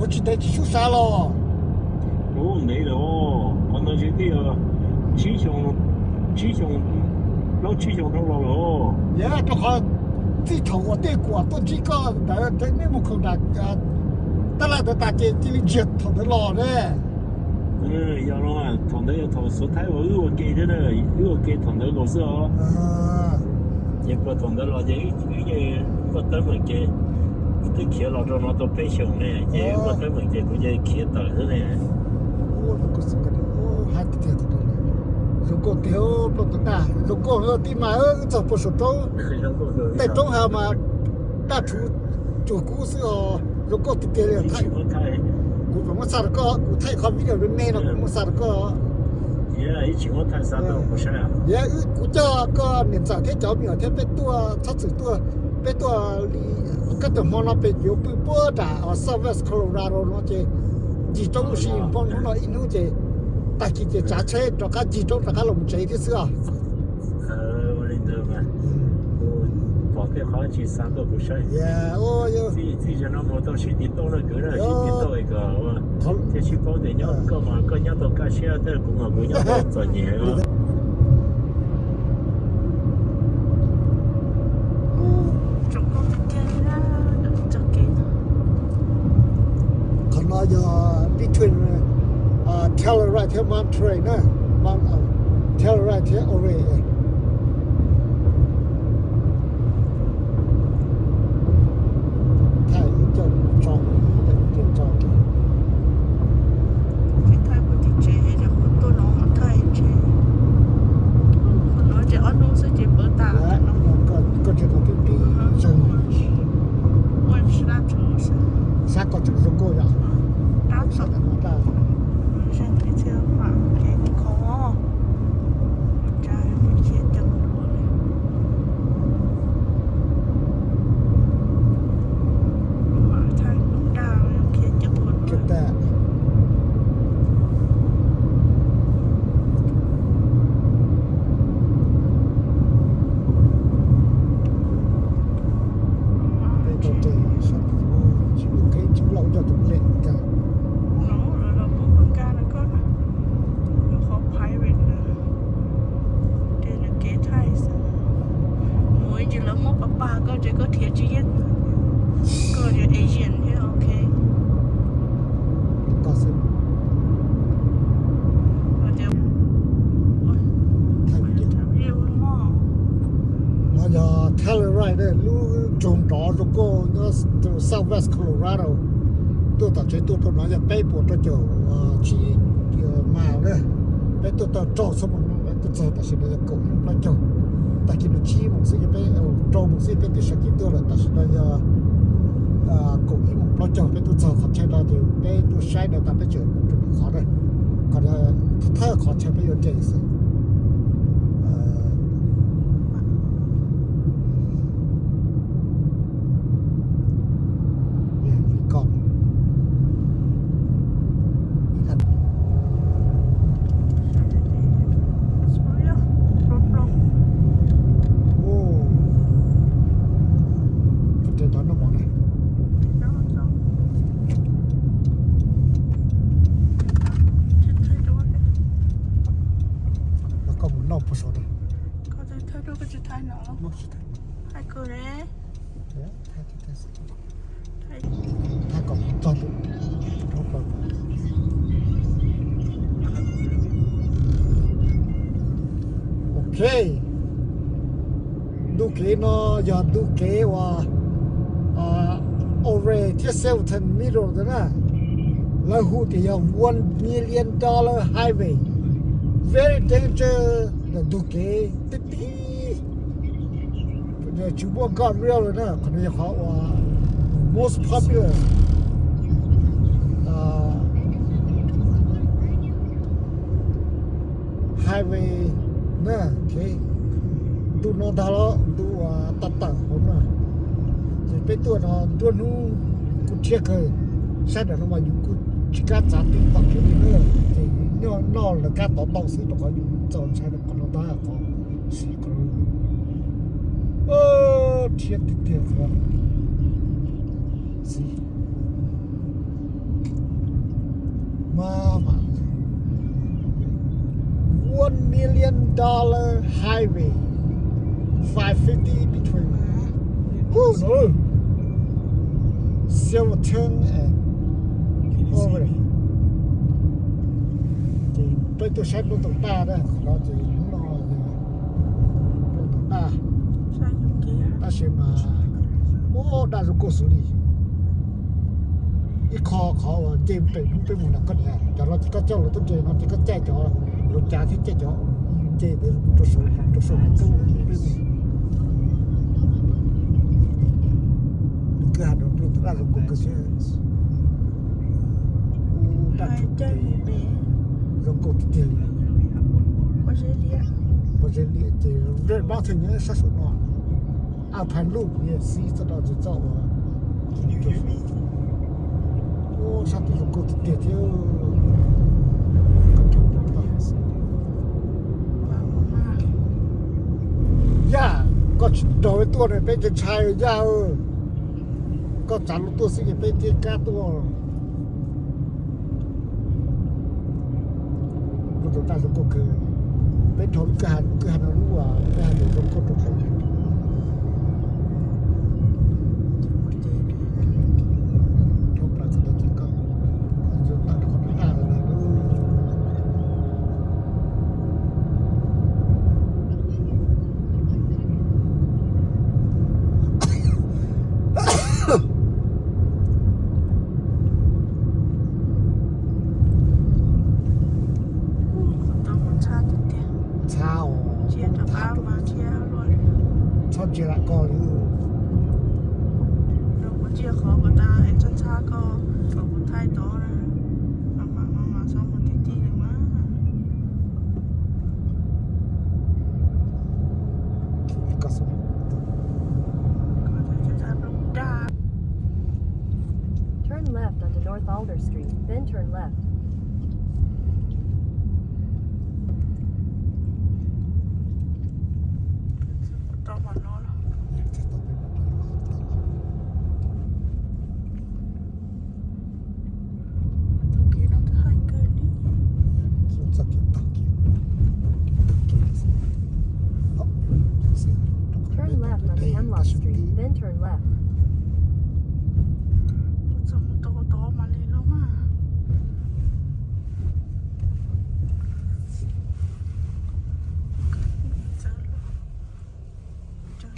Tsis ntev tsis sub sab los? Ub, ntev lawm, qhov ntawd ntshe twb yog tsib xyoo, tsib xyoo, plaub tsib xyoo dhau los lawm. Yog rau qhov txij thaum uas tej kuam tuaj ntsib koj ntawd, nej mus khoom nram tab laj ntawd tas ces cia li ntsiag thaum ntawd los ne. Yog no, thaum ntawd yog thaum xuv thaib uas wb ua ke thiab na, wb ua ke thaum ntawd nkaus xwb os. Ces puag thaum ntawd los ces wb yeej muaj teeb meem ces twb khiav los rau no tau peb xyoos ne, ces wb muaj teeb meem ces kuv cia li khiav tawm xwb ne. Zoo nkauj tiag, zoo nkauj tiag, plaub tus daj zoo nkauj tij mas, wb txog puag saum roob, tej roob hav mas daj rhuv cuag kub xwb os, zoo nkauj tiag tiag li. Kuv mam muab xa rau koj, kuv thaij qhov video me me no kuv muab xa rau koj. Yog kuv coj koj niam ntxawm thiab cov me nyuam thiab peb tuaj txhob txwm tuaj, peb tuaj li koj tus hmo no peb yuav pw puag nram Southwest Colorado no ces ncig roob ua si, poob hnub no ib hnub ces tag kis ces tsav tsheb rov qab ncig roob rov qab los tsev thiab xwb os. Pom tej qhov tsis xav tuaj kuv saib. Txij no mus tau sib tiv tauj na kwv na, sib tiv tauj kom thiaj sib paub tias nyob koj mas koj nyob tau kaj siab, kuv mas kuv nyob tau txom nyem. Qhov no yog between Telluride thiab Monterey na, Telluride thiab Ouray. Thaij ib co tso, ib co tso. Thaij puag tim tsev ces kuv tuaj no thaij tsev. Qhov no ces ob hnub xwb ces pawv tas. Koj tsev no pib pib zeeg. Sab koj tseem zoo nkauj yom. Mus ib ntsis lawv muab pas pag koj ces koj thiaj tsis yeej. Koj ces Asian thiab, ok. No yog Telluride, lub nroog nrov zoo nkauj nyob Southwest Colorado. Tuaj tom tsev tuaj rau no yog peb puas rau caum tsib mas na. Peb tuaj tau rau xuab moos no peb tuaj txog tam sim no yog kaum ib moos plaub caug. Tag kis no tsib moos xwb, peb rau moos xwb peb twb sawv kev tuaj lawm. Tam sim no yog kaum ib moos plaub caug peb tuaj txog qhov chaw no ces peb tuaj saib no tas peb tseem mus rau lwm qhov na. Qhov no thawj qhov chaw peb yuav nres xwb. Koj mus noj puag saum no. Ok, ntu kev no yog ntu kev uas Ouray thiab Silverton middle ntawd na. Lawv hu tias yog one million dollar highway, very danger. Ntawm ntu kev tib tib tsis muaj guardrail na, qhov no yog qhov uas most popular highway na. Ntu no ntag los ntu uas tau tawm hauv na. Ces peb tuaj no nruab hnub kuj rhiab kawg, sab nram no mas yus kuj tsis kam txav twb tom kev li na. Ces yus noj lawv kab tod ntau xwb rau qhov yus txaus ntshai rau qhov no ntag qhov xwb. Rhiab tiag tiag xwb. Million dollar highway, five fifty between Silverton and Overy. Ces peb tuaj saib nplooj taum daj na, qhov no ces hnub no yog nplooj taum daj, tab sis mas ua daj zoo nkauj xws li. Ib qho qhov uas nce pem hnub peb mus na koj niam, cov no ces koj coj lus tub nres no ces koj caij cov lus cav thiab caij cov nce rau saum rau saum tub peb mus. Kwj ha no nplooj taum daj zoo nkauj kawg thiab. Ua daj tshua zoo nkauj tiag tiag li. Pob zeb liab ces red mountain nyob sab saum no. Ab phaj luj kuv yeej xib txoj no txog txoj uas sab tus zoo nkauj tiag tiag thiab. Yaj, koj tsis nrog peb tuaj ne peb ntshai ntshai Yaj. Koj txav lus tuaj xwb ces peb thiaj kab tuaj. Lub rau taj zoo nkauj kawg. Peb dhau lub kwj ha, kwj ha no lub uas peb hais tias zoo nkauj rau peb. Dhau plaws txog ntawd ces koj yuav tawm rau qhov daj lawm. Txhob ntsia lam kos li. Ntsia qhov ko tas es txhob ntshai ko, kom kuv thaij tod na. Mas mas mas txhob mus ti ti li mas. Turn left onto North Alder Street, then turn left. Turn left onto Hemlock Street, then turn left. Txog mus tau tod mas li los mas.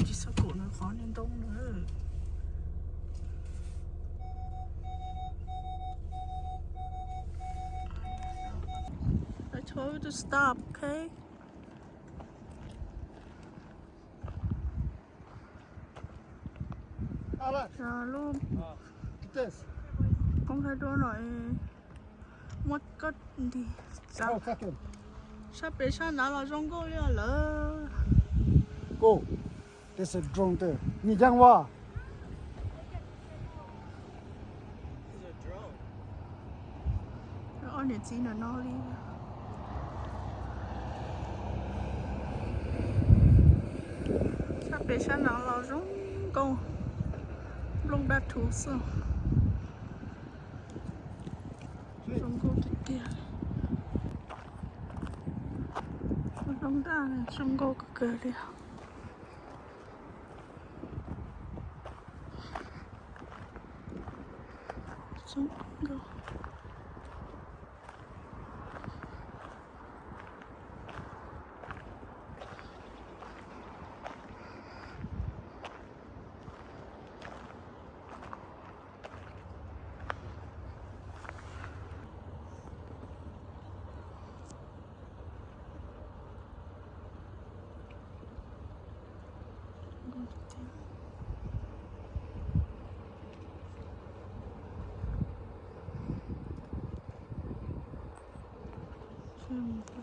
Tsis xav kom nws qhov niag ntoo na. I told you to stop, okay? Lub koob thaij duab no muab koj nti sab pem sab nrad los zoo nkauj li lawm. Koj, tes drone tes nyiam yeej ua. Ob niam txiv no no li. Sab pem sab no los zoo nkauj, nplooj daj rhuv xwb. Zoo nkauj tiag tiag. Nplooj daj zoo nkauj kawg kawg li.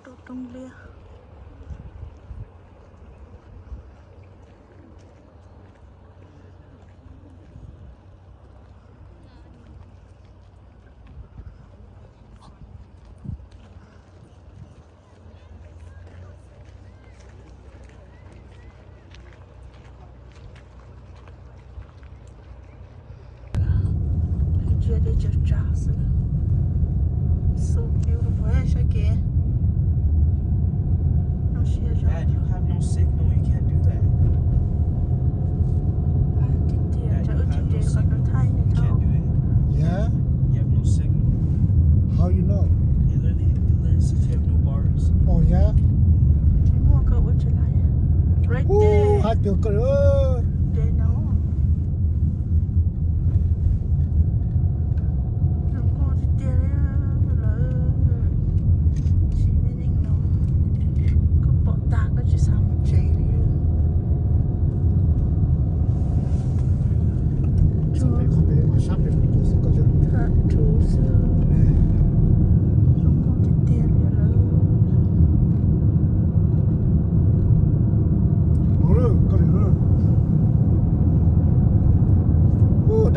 Rau rooj liab. Ntsia tej tsav tsav xwb. So beautiful, saib kev. Dad, you have no signal. You can't do that. Tiag tiag, Dad, tsam wb you tsis have no nres qhov signal. Thaij You can't do it. Yeah. You have no signal. How you know? It literally, it literally says you have no bars. Oh, yeah? Tsis muaj koj ua tsis lais. Right there. Hais tias koj, nres no. Zoo nkauj tiag tiag li lawm. Sim me neej no, koj pom tag koj tsis xav mus tsev li. Tsuas tham rhuv xwb. Zoo nkauj tiag tiag li lawm.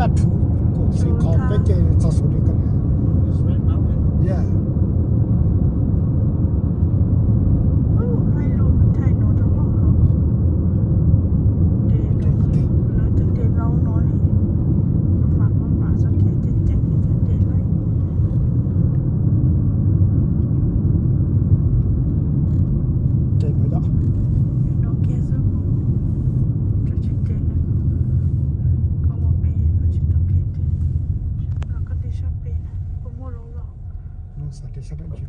Dab rhuv, kuv xim qhov peb caug txog saum li ko. Yeah. Lawv tias tias lau no li, mam mam mam txog kiag ces ceev thiab ces laij. Ces no yom. No kiag xwb, tsis ceev, koj mus pem koj tsis tau kiag, los koj tig sab pem na, kuv muaj lub los. Xav tias sab pem tsis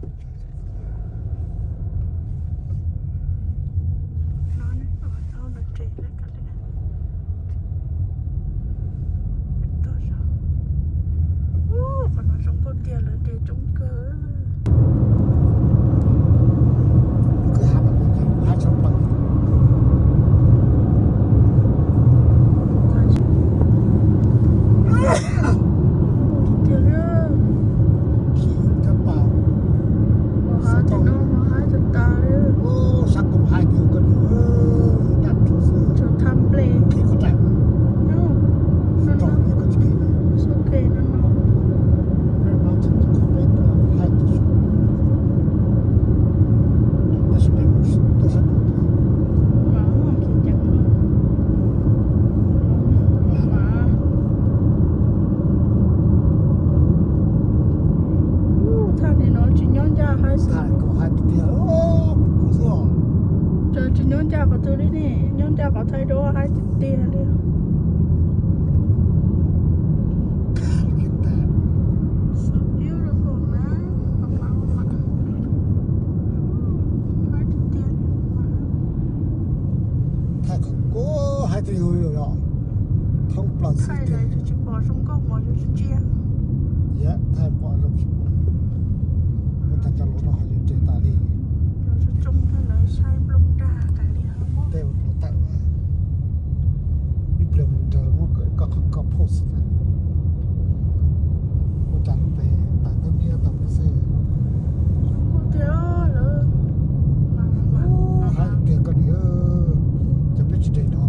Qhov no zoo nkauj tiag, lawv de coob kawg. Tiag li. Mus haib tim no mus haib tas tas li. Sab koom haib tiag koj, dab rhuv xwb. Tshuav thaj nplej. Xu ke no no. Tab sis peb mus tuaj sab nraud. Mas mus kiag ceev no. Mas thaj nim no tsis nyob ncaj haib xwb. Thaj kom haib tiag tiag, kuv xwb os. Tsis nyob ncaj qhov twg li ne, nyob ncaj qhov thaij duab haib tiag tiag li. Thaij kom kub haib tiag yus yom, thoob plaws xwb tiag. Yam thaij pom zoo tsis pom, ua tag cov lus no ho yus nres tas li. Tej ua tawm ib pliag mus nraws muab koj qhov koj phooj xwb. Ua cas lub pem tawm tab niab tawm mus xwb. Haib tiag koj niam, cov peb tsis nres no.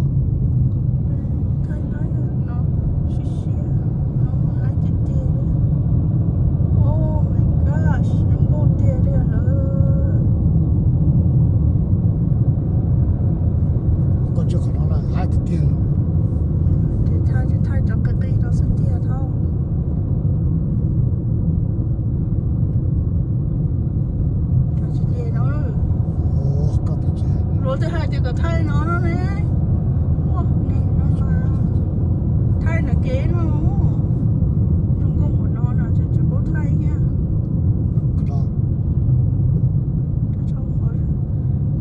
Koj tsis qhov no na haib tiag tiag. Ces thaij tsis thaij cov qis qis no xwb tiag thaub. Cov tsis nres no. Luag twb hais tias kom thaij no no ne. Ua neeg no mas thaij nram kev no. Zoo nkauj npaum no no ces tsis paub thaij thiab.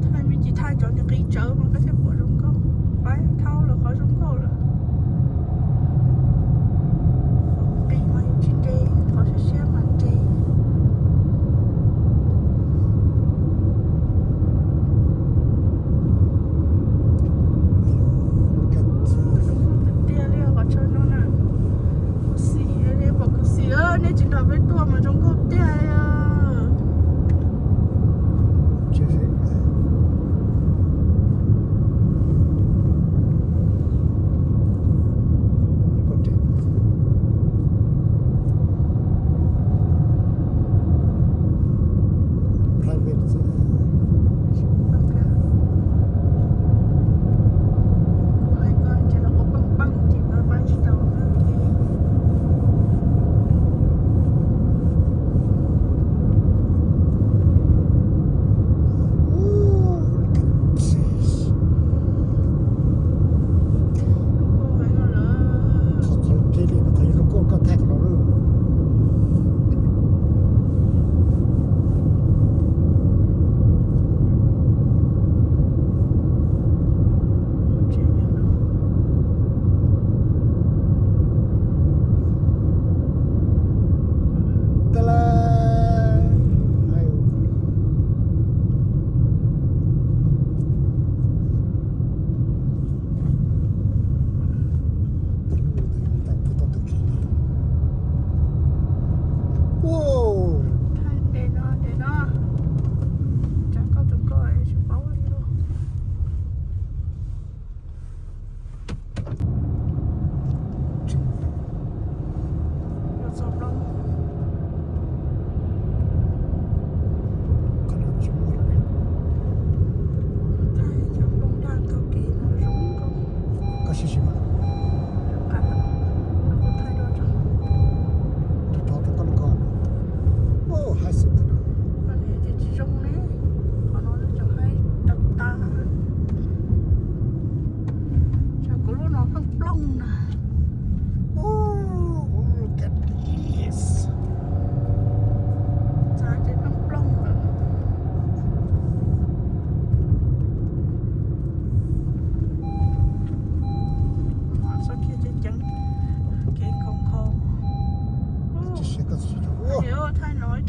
Thaij me ntsis thaij cov niag qis tsawv mas koj thiaj pom zoo nkauj. Paib thaub lawv qhov zoo nkauj lawm. Qis mas yus tsis nres, qhov siab siab mas nres. Zoo nkauj tiag tiag li qhov chaw no na. Kuv xim li, pom kuv xim, nej tsis nrog peb tuaj mas zoo nkauj tiag li.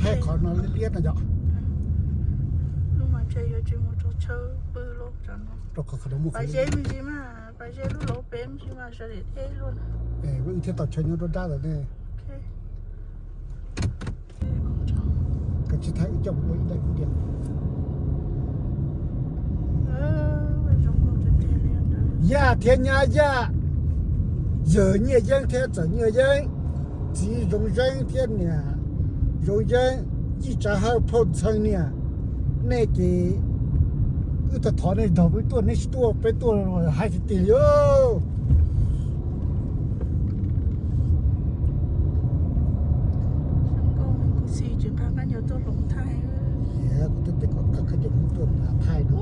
Thaij qhov no liab liab no yom. Rau qhov qhov no muaj qhov liab. Wb thiaj tau chaw nyob rau dab ntawd ne. Koj tsis thaij wb coj mus ua ib daim video. Yaj thiab nyab Yaj, yawg Nyiaj Yeeb thiab txawm Nyiaj Yeeb, txiv Zoov Zeeb thiab niam Zoov Zeeb, Yij Tsav Hawj phauj Ntxhee niam, nej ces wb tau thov nej nrog peb tuaj, nej tsis tuaj peb tuaj hais tiag tiag li. Kuv twb tias kom koj khaws cov hmoob tuaj thaij no.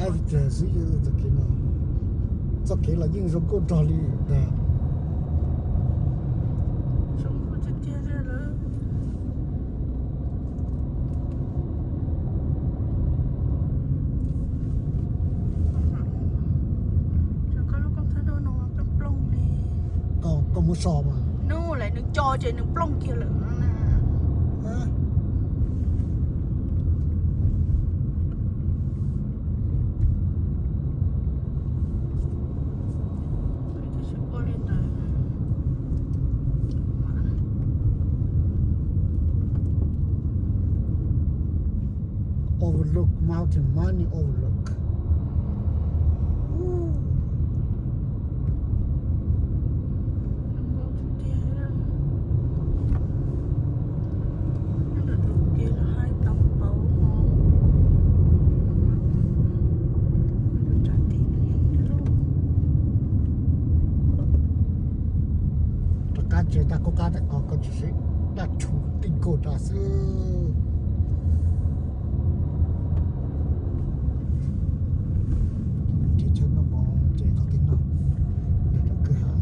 Hais tiag xwb, txoj kev no, txoj kev los yeej zoo nkauj nrog li ntag. Koj muab so mas. Nws co ces nws plooj kiag lawm na. Overlook mountain, Mani Overlook. Rov qab tsev tag qub qab tag ko koj tsis sib daj rhuv tij nkaus tas xwb. Nrhiav chaw noj mov ces qhov twg noj, nrog rau kwj ha,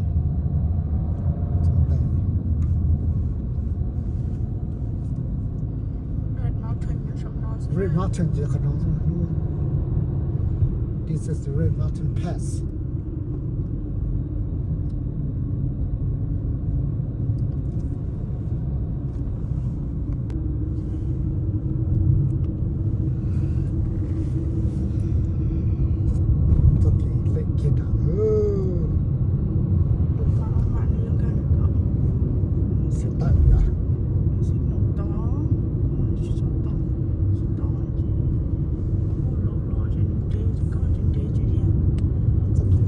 txog tes. Red Mountain ces qhov no xwb. This is the Red Mountain Pass. Txoj kev lem kiag nram. Tawm yom. Txoj kev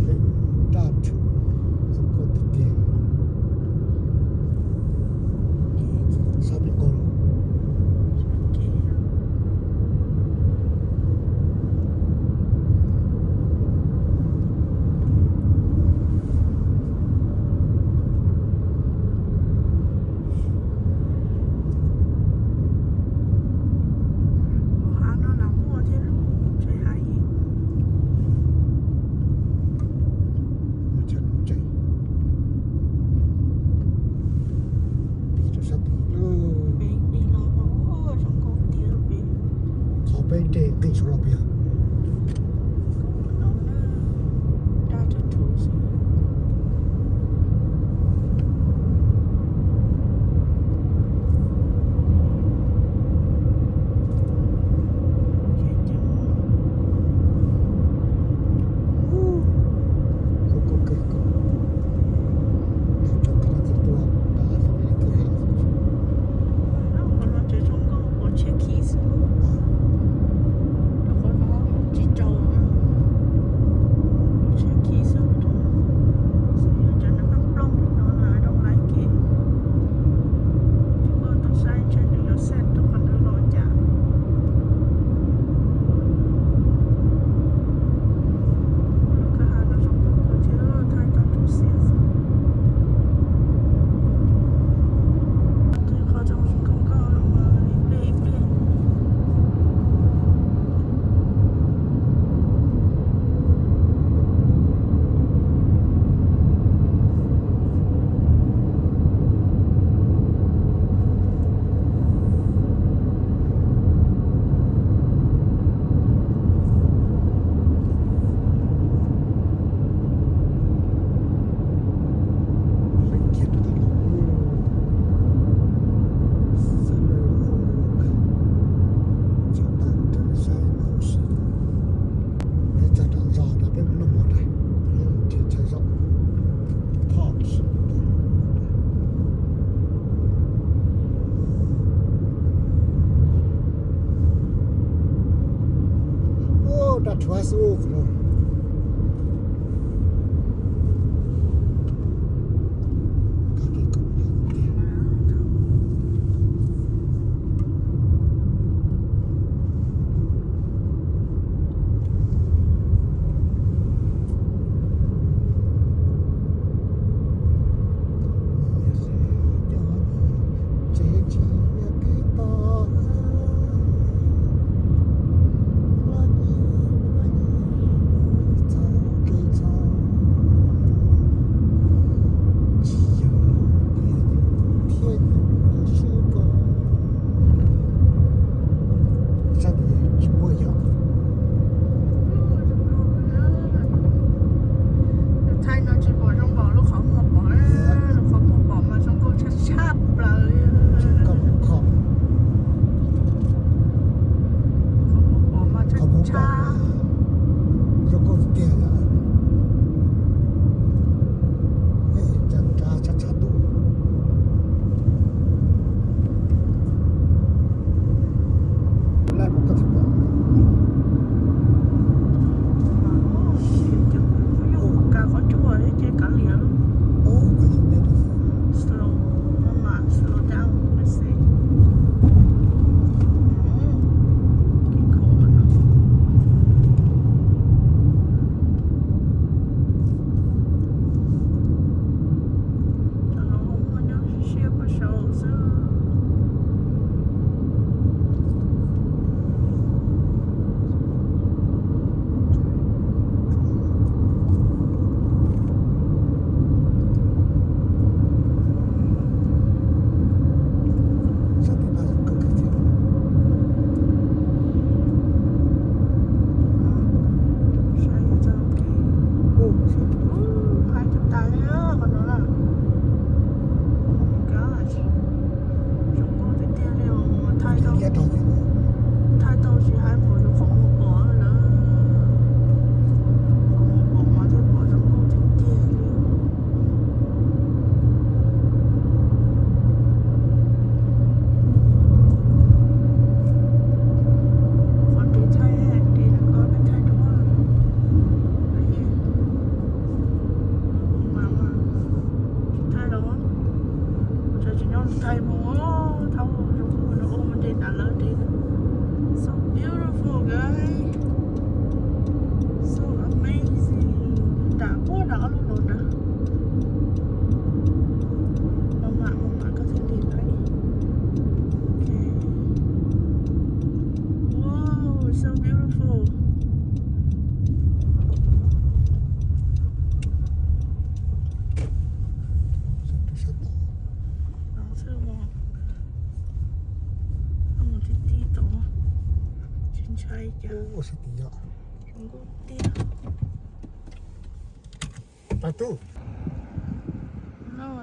No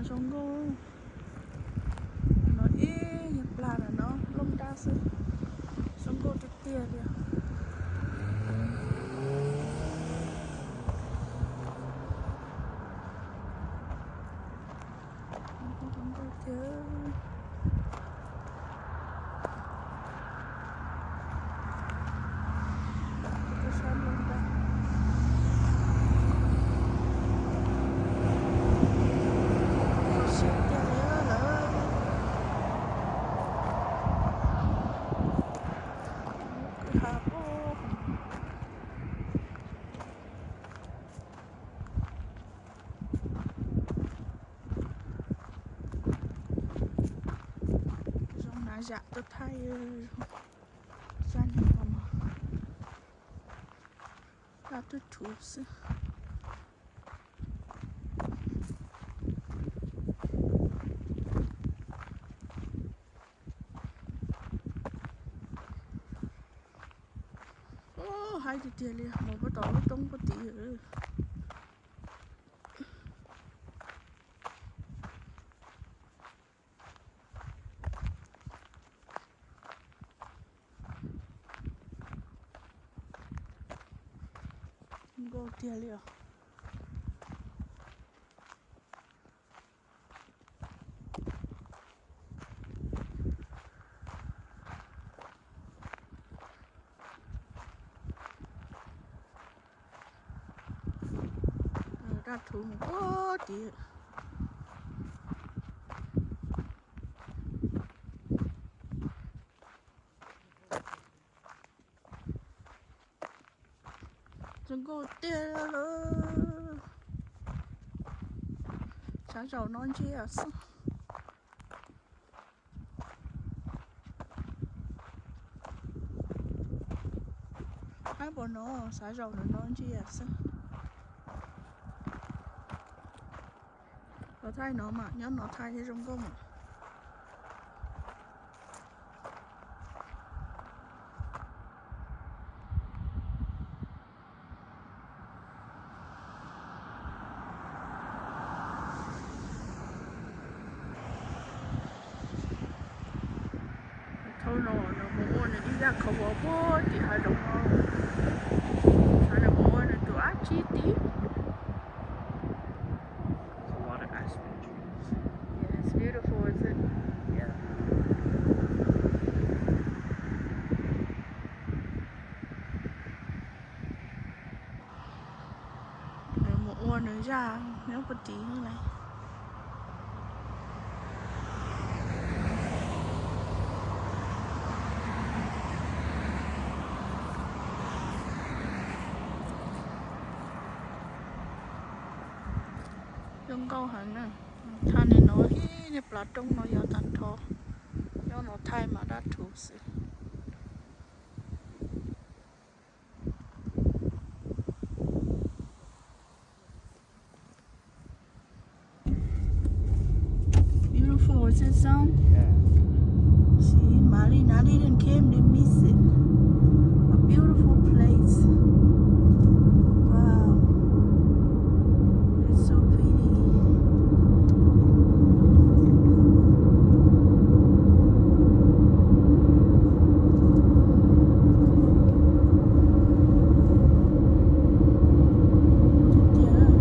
zoo nkauj. No ib nyuag plag no looj dab xwb. Zoo nkauj tiag tiag li. Zoo nkauj tiag. Sab nplooj dab. Siab tiag li lawm. Kwj ha. Zoo na zam tuaj thaij zoo. Sab nyob no mas dab twb rhuv xwb. Haib tiag tiag li, mus puag tom lub roob puag tid. Nkauj tiag li os. Dab rhuv mus puag tid. Zoo nkauj tiag lawm. Sab zaum no ntsia xwb. Haib puas no, sab zaum no ntsia xwb. Los thaij no mas, nyob no thaij thiab zoo nkauj mas. Thaum no nws mus ua nws ib zaj kho vov puag tim hav zoov no, xav nws mus ua nws tus dab tsi tid. It's a lot of aspen trees. Yeah, it's beautiful, isn't it? Yeah. Nws mus ua nws zaj nyob puag tid lawm. Zoo nkauj heev na. Thaum no ib niag plav roob no yog tag nrho, nyob no thaij mas dab rhuv xwb. Beautiful, is it, son? Yeah. See, Mali, Natalie, and Kim, they miss it. A beautiful place. Wow. It's so pretty. Tiag tiag.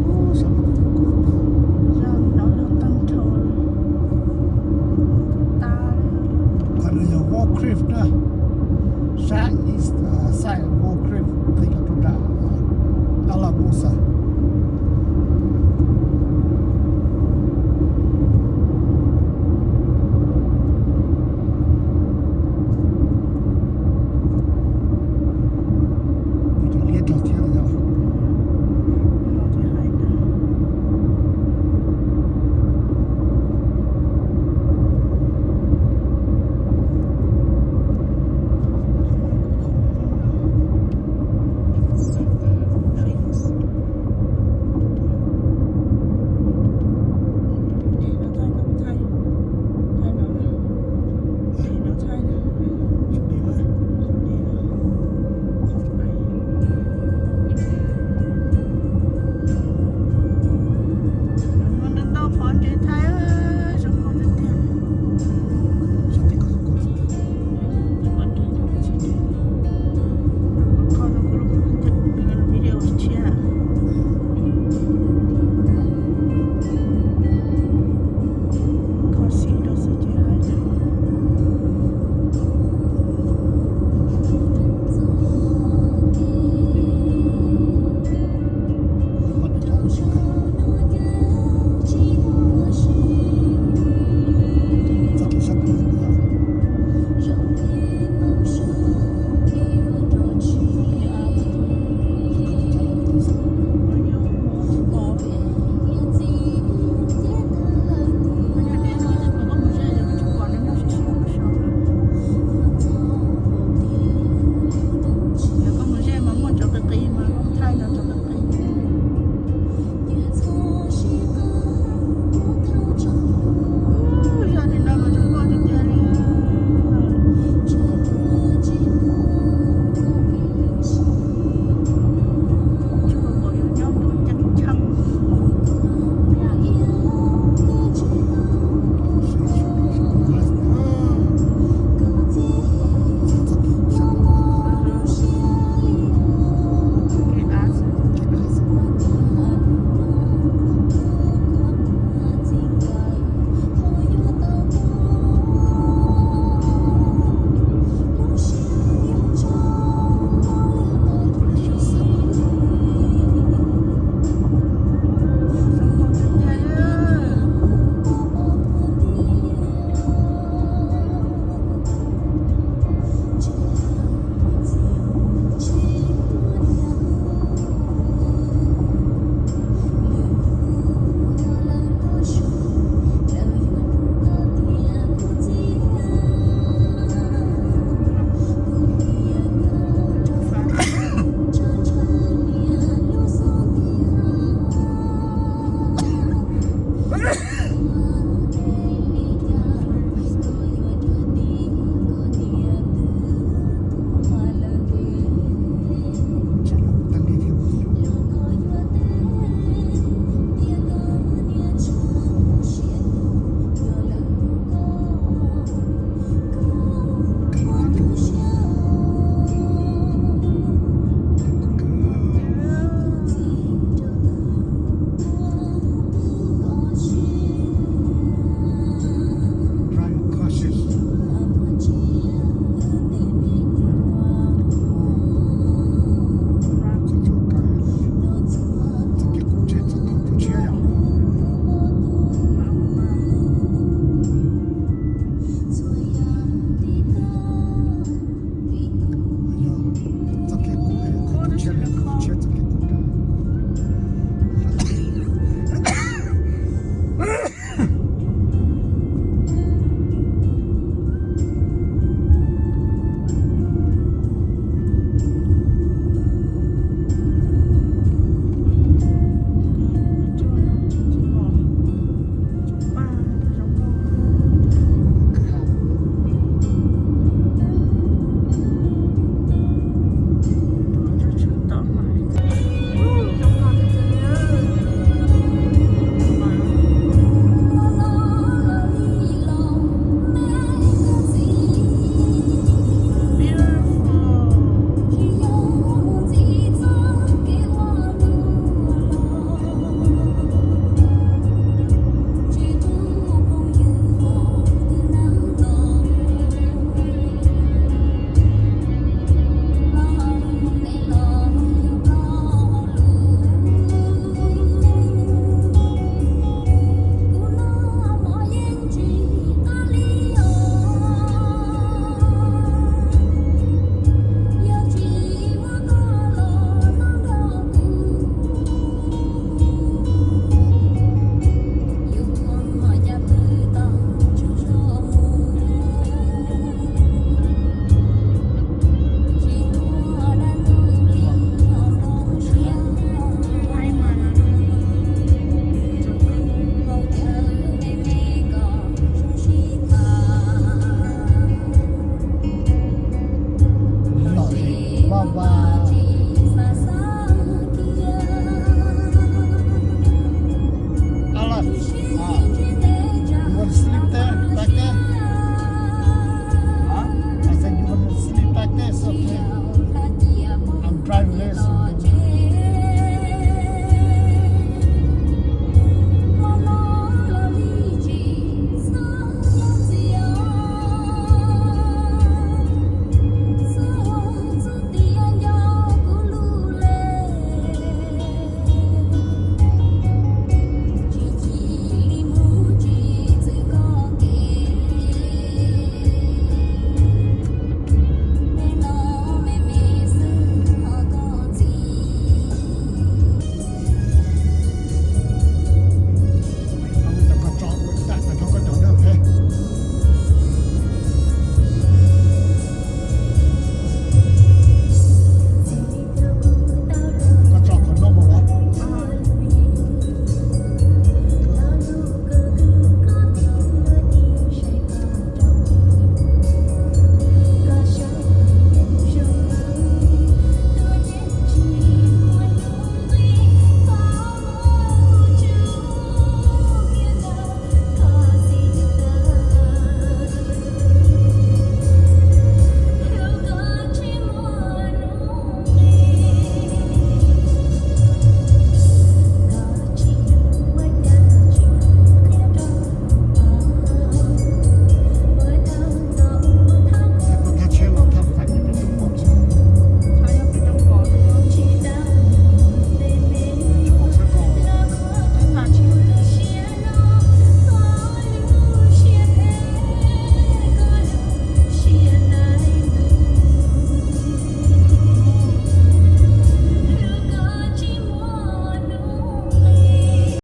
Ub, sab no yog tag nrho. Qhov no yog Wall Cliff na. Sab east side Wall Cliff, qhib los rau nram Alabusa.